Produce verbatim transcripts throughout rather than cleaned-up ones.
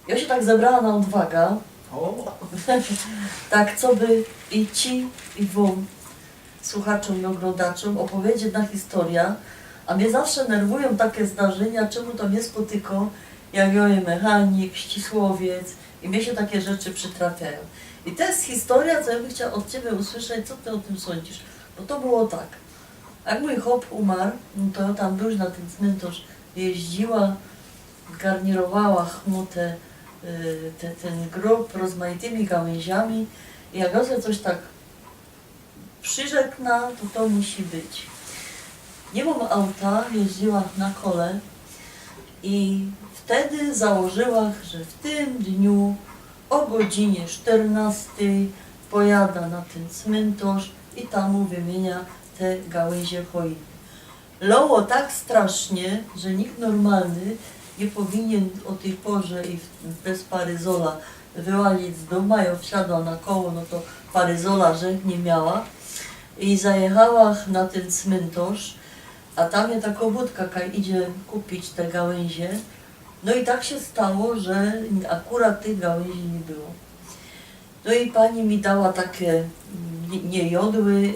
Jŏ sie tak zebrała na ôdwaga, O, tak coby i ci, i wōm, słuchaczōm i ôglōndaczōm, ôpowiedzieć na historyjŏ, a mie zawsze nerwujōm take zdarzynia, czymu to mie spotykŏ, jak jŏ je mechanik, ścisłowiec i mie sie take rzeczy przitrafiajōm. I to je historyjŏ, co jŏ bych chciała ôd ciebie usłyszeć, co ty ô tym sōndzisz. Bo to było tak. Jak mōj chop umar, no to jŏ tam już na tyn cmyntŏrz jeździła, garnirowała mu te, y, te, tyn grob rozmajtymi gałynziami i jak jŏ se coś tak przirzekna, to to musi być. Niy mōm auta, jeździła na kole i wtedy założyła, że w tym dniu ô godzinie sztyrnŏstyj pojada na tyn cmyntŏrz i tam mu wymienia te gałynzie choiny. Loło tak strasznie, że nikt normalny niy powinien ô tyj porze i w-, bez paryzola wyłazić z dōma. Jŏ wsiadła na koło, no to paryzola żech niy miała. I zajechała na tyn cmyntŏrz, a tam je takŏ budka, kaj idzie kupić te gałynzie. No i tak sie stało, że akurat tych gałynzi niy było. No i pani mi dała take, mm, niy, niy jodły, y,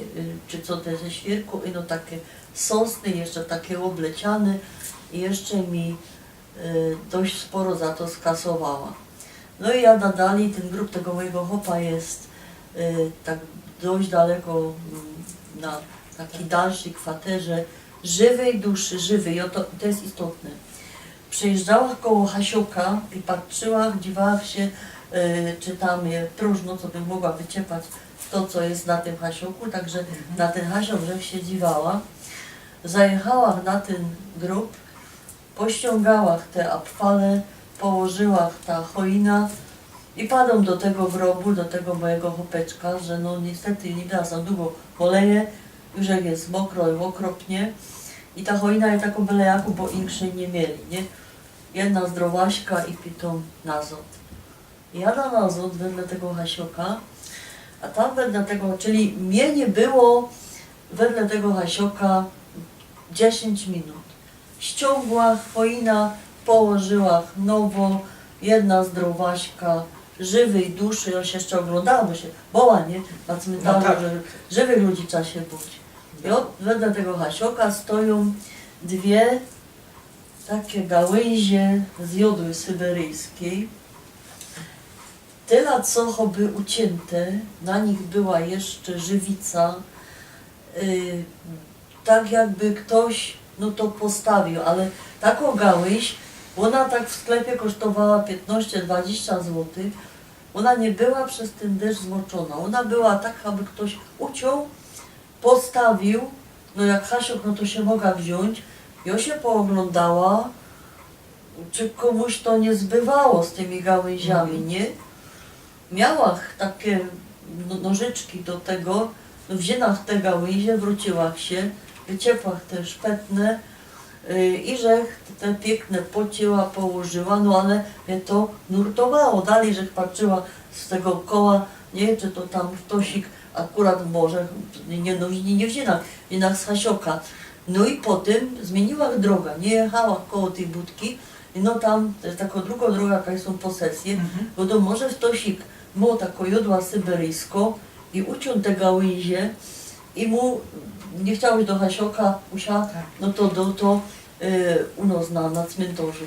czy co te ze świerku, ino take sosny, jeszcze take ôbleciane i jeszcze mi, y, dość sporo za to skasowała. No i jadã dalij, tyn grob tego mojego chopa je, y, tak dość daleko, mm, na takij dalszyj kwaterze. Żywej duszy, żywej, i ô to, to je istotne. Przejeżdżała koło hasioka i patrzyła, dziwała sie, y, czy tam je prożno, co bych mogła wyciepać to, co je na tym hasioku, także na tyn hasiok żech sie dziwała. Zajechała na tyn grob, pościōngała te abfale, położyła ta choina i padōm do tego grobu, do tego mojego chopeczka, że no niestety niy była za dugo, bo leje, już jak je mokro i ôkropnie. I ta choina je takŏ byle jakŏ, bo inkszyj niy mieli, niy? Jedna zdrowaśka i pitōm nazŏd. Jadã nazŏd wedle tego hasioka, a tam wedle tego, czyli mie niy było wedle tego hasioka dziesiyńć minut. Ściōngła choina, położyła nowo, jedna zdrowaśka, żywej duszy, jŏ sie jeszcze ôglōndała, bo sie boła, niy? Na cmyntarzu, no tak, że żywych ludzi trzeba sie bŏć. I ô, wedle tego hasioka stojōm dwie take gałynzie z jodły syberyjskij. Tela co choby uciynte, na nich była jeszcze żywica, y, tak jakby ftoś, no to postawiōł, ale takŏ gałynź, ôna tak w sklepie kosztowała piętnaście dwadzieścia złotych, ôna niy była bez tyn deszcz zmoczōnŏ, ôna była tak, choby ftoś uciōn, postawiōł, no jak hasiok, no to sie moga wziōńć. Jŏ sie pooglōndała, czy kōmuś to niy zbywało z tymi gałynziami, niy? Miała ch-, take no-, nożyczki do tego, no, wziyna te gałynzie, wrōciła sie, wyciepła te szpetne, y, i żech te piykne pocięła, położyła, no ale mie to nurtowało. Dalij żech patrzyła z tego koła, niy, czy to tam ftosik akurat może, niy, no, niy, niy wziyna, jednak z hasioka. No i potym zmiyniła droga, niy jechała koło tyj budki, no tam, to je takŏ drugŏ droga, kaj sōm posesje, bo to może ftosik mŏ takŏ jodła syberyjskŏ i uciōn te gałynzie i mu niy chciało sie do hasioka usiadać, no to do, to, y, u nos na, na cmyntorzu.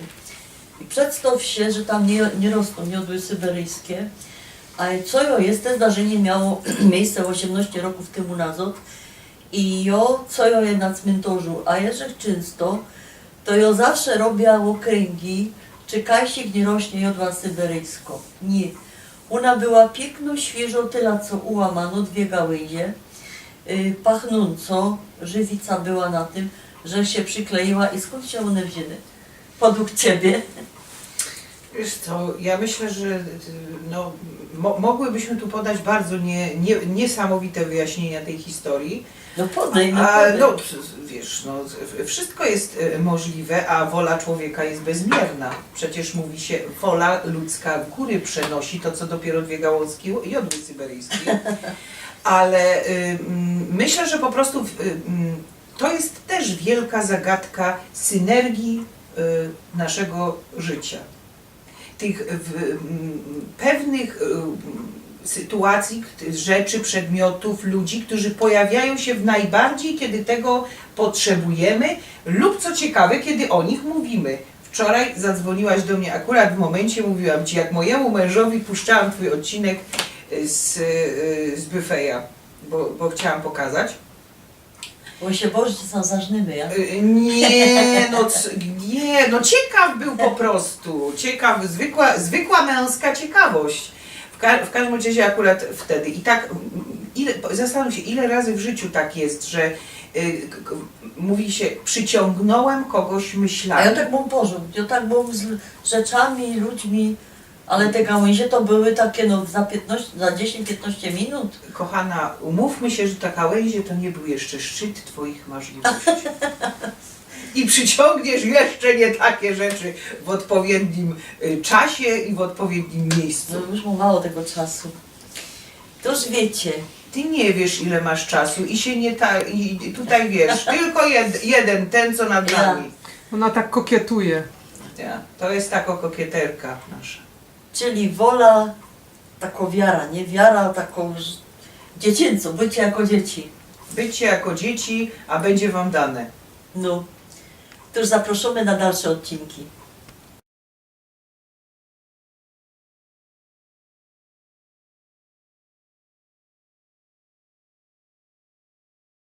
I przedstaw sie, że tam niy, niy rostōm jodły syberyjske, a co jŏ, je, te zdarzynie miało miyjsce ôziymnŏście rokōw tymu nazŏd. I jŏ, co jŏ je na cmyntorzu, a jeżech czynsto, to jŏ zawsze robia ôkryngi, czy kajsik niy rośnie jodła syberyjskŏ. Niy. Ôna była piykno świyżŏ, tela co ułamanŏ, dwie gałynzie, y, pachnōncŏ, żywica była na tym, że sie przykleiła. I skōnd sie ône wziyny? Podług ciebie? Wiysz co, jŏ myśla, że, no, mo-, moglibyśmy tu podać bardzo nie-, nie-, niesamowite wyjaśnienia tyj historyje. No podej, no A, podej. No, w-, wiysz, no, w-, wszystko je, e, możliwe, a wola człowieka je bezmierna. Przecież mōwi sie, wola ludzka gōry przenosi, to co dopiyro dwie gałązki jodły syberyjskij. Ale, y, mm, myśla, że po prostu w-, y, mm, to je tyż wielka zagadka synergije, y, naszego życiŏ. tych w, m, pewnych e, sytuacji, k- rzeczy, przedmiotów, ludzi, którzy pojawiają się w najbardziej, kiedy tego potrzebujemy, lub co ciekawe, kiedy o nich mówimy. Wczoraj zadzwoniłaś do mnie akurat w momencie, mówiłam ci, jak mojemu mężowi puszczałam twój odcinek e, z, e, z Byfeja, bo, bo chciałam pokazać. Bo się boisz, że są zażnymy, ja? Y, Nie, no, c- nie, no ciekaw był po prostu. Ciekaw, zwykła, zwykła męska ciekawość. W, ka w każdym razie akurat wtedy. I tak, mm, ile, po- zastanów się, ile razy w życiu tak jest, że y, k- k- mówi się, przyciągnąłem kogoś A myślami. Ja tak bym pożył. Ja tak bym z rzeczami, ludźmi, ale te gałęzie to były takie no za piętnaście, za dziesięć piętnaście minut. Kochana, umówmy się, że ta gałęzie to nie był jeszcze szczyt twoich możliwości. I przyciągniesz jeszcze nie takie rzeczy w odpowiednim y, czasie i w odpowiednim miejscu. No już mam mało tego czasu. To już wiecie. Ty nie wiesz, ile masz czasu i się nie ta... I tutaj wiesz, tylko jed, jeden, ten, co nad Ja. nami. Ona tak kokietuje. Ja. To jest taka kokieterka nasza. Czyli wola, taką wiara, nie wiara, taką ż- dziecięcą, bycie jako dzieci. Bycie jako dzieci, a będzie wam dane. No. To już zaprosimy na dalsze odcinki.